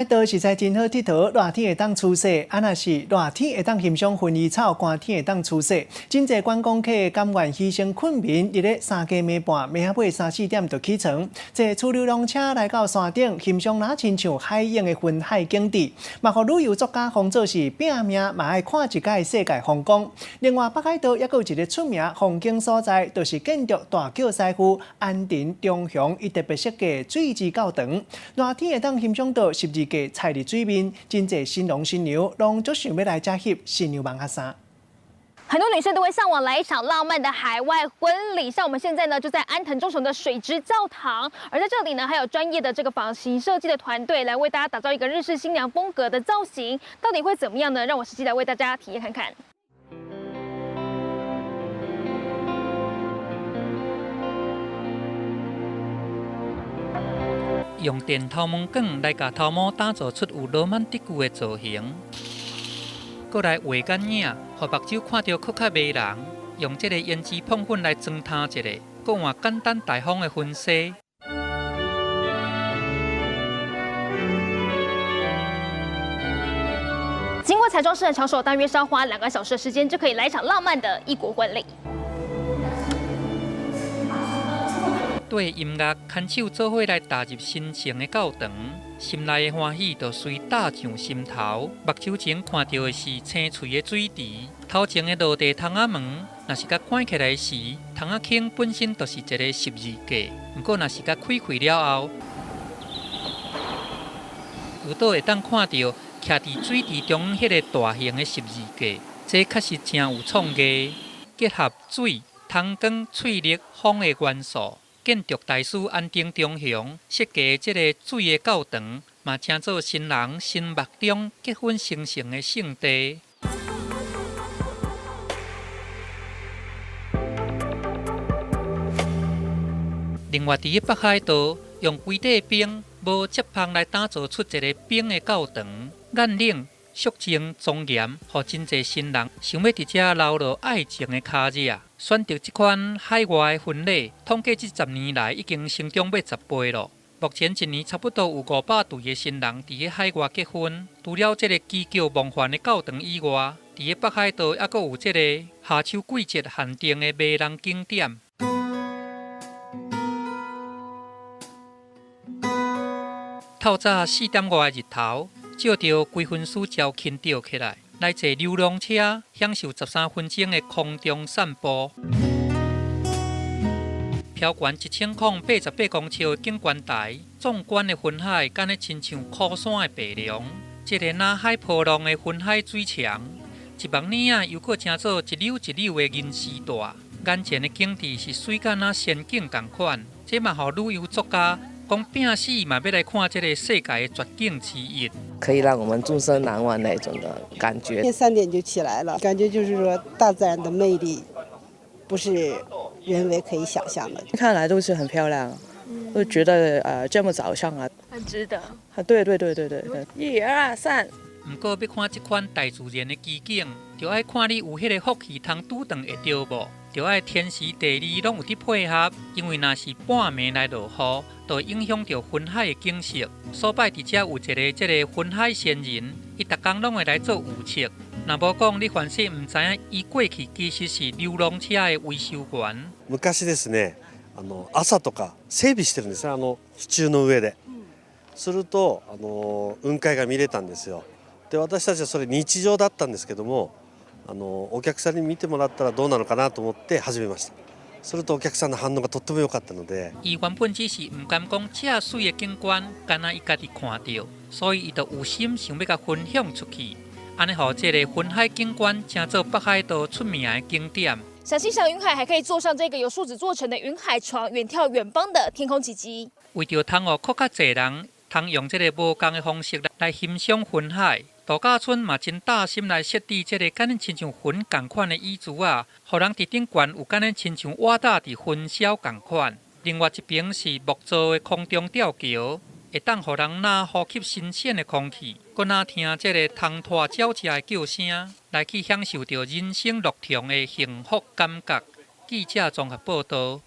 道實在真好𨑨迌，熱天會當舒適，啊若是熱天會當欣賞薰衣草，寒天會當舒適。真濟觀光客甘願犧牲睏眠，佇咧三更暝半、暝仔尾三四點就起床，坐趨溜浪車來到山頂，欣賞若親像海湧的雲海景致，嘛予旅遊作家封做是拚命嘛愛看一擺世界風光。另外，北海道猶閣有一个出名風景所在，就是建築大轎師傅安藤忠雄伊特別設計水之教堂，熱天會當欣賞到十字架踩佇水面，真濟新郎新娘攏足想欲來遮翕新娘網仔衫。很多女生都會嚮往來一場浪漫的海外婚禮，像我們現在呢，就在安藤忠雄的水之教堂，而在這裡呢，還有專業的這個髮型設計的團隊來為大家打造一個日式新娘風格的造型，到底會怎麼樣呢？讓我實際來為大家體驗看看。用電頭毛捲來共頭毛打造出有羅曼蒂克的造型，閣來畫眼影，予目睭看著閣較迷人。用這个胭脂膨粉來妝頭一下，閣換簡單大方的婚紗。經過彩妝師的巧手，大約是要花2個小時的時間，就可以來一場浪漫的異國婚禮。對音樂牽手做伙來踏入神聖的教堂，心內的歡喜就隨踏上心頭。目睭前看著的是青翠的水池，頭前的落地窗仔門，若是共關起來時，窗仔框本身就是一个十字架。毋過若是共開開了後，有倒會當看著徛佇水池中央彼个大型的十字架，這確實誠有創意，結合水、窗光、翠綠、風的元素。建築大師安藤忠雄設計這个水的教堂，嘛成做新人心目中結婚神聖的聖地。另外，佇咧北海道，用規塊冰無接縫來打造出一个冰的教堂，眼冷、肅靜、莊嚴，予真濟新人想欲佇遮留落愛情的跤跡。選擇這款海外的婚禮，統計這10年來已經成長欲10倍囉。目前一年差不多有500對的新人佇咧海外結婚。除了這个奇巧夢幻的教堂以外，佇咧北海道猶閣有這个夏秋季節限定的迷人景點。透早4點外的日頭，照著規身軀焦輕著起來，來坐溜浪車，享受13分鐘的空中散步。飄懸1088公尺的景觀台，壯觀的雲海，敢若親像箍山的白龍。這个若海波浪的雲海水牆，一目耳仔又閣成做一縷一縷的銀絲帶。眼前的景致是媠甲若仙境仝款，這嘛予旅遊作家講拚死嘛欲來看這个世界的絕景之一，可以讓我們終身難忘那種的感覺。3點就起來了，感覺就是說大自然的魅力，不是人為可以想象的。看來都是很漂亮，都覺得這麼早上啊，很值得。啊，對對對對對對，一二三。毋過欲看這款大自然的奇景，就愛看你有彼个福氣通拄著會著無。就愛天時地利攏有佇配合，因為若是半暝來落雨，就會影響著雲海的景色。所擺佇遮有一个這个雲海仙人，伊逐工攏會來做預測。若無講，你凡勢毋知影，伊過去其實是溜浪車的維修員。昔ですね、朝とか整備してるんですね、あの支柱の上で。すると雲海が見れたんですよ。で、私たちはそれ日常だったんですけども。お客さんに見てもらったらどうなのかなと思って始めました。するとお客さんの反応がとっても良かったので。伊原本只是毋甘講這媠的景觀，干焦伊家己看著，所以伊就有心想欲共分享出去，按呢予這个雲海景觀成做北海道出名的景點。想欣賞雲海，還可以坐上這個由樹脂做成的雲海床，遠眺遠方的天空奇蹟。為著通予閣較濟人通用這个無仝的方式來欣賞雲海。度假村嘛真貼心來設置這个敢若親像雲仝款的椅子仔，予人佇頂懸有敢若親像倚搭佇雲霄仝款。另外一邊是木造的空中吊橋，會當予人若呼吸新鮮的空氣，閣若聽這个蟲豸鳥隻的叫聲，來去享受著人生樂長的幸福感覺。記者綜合報導。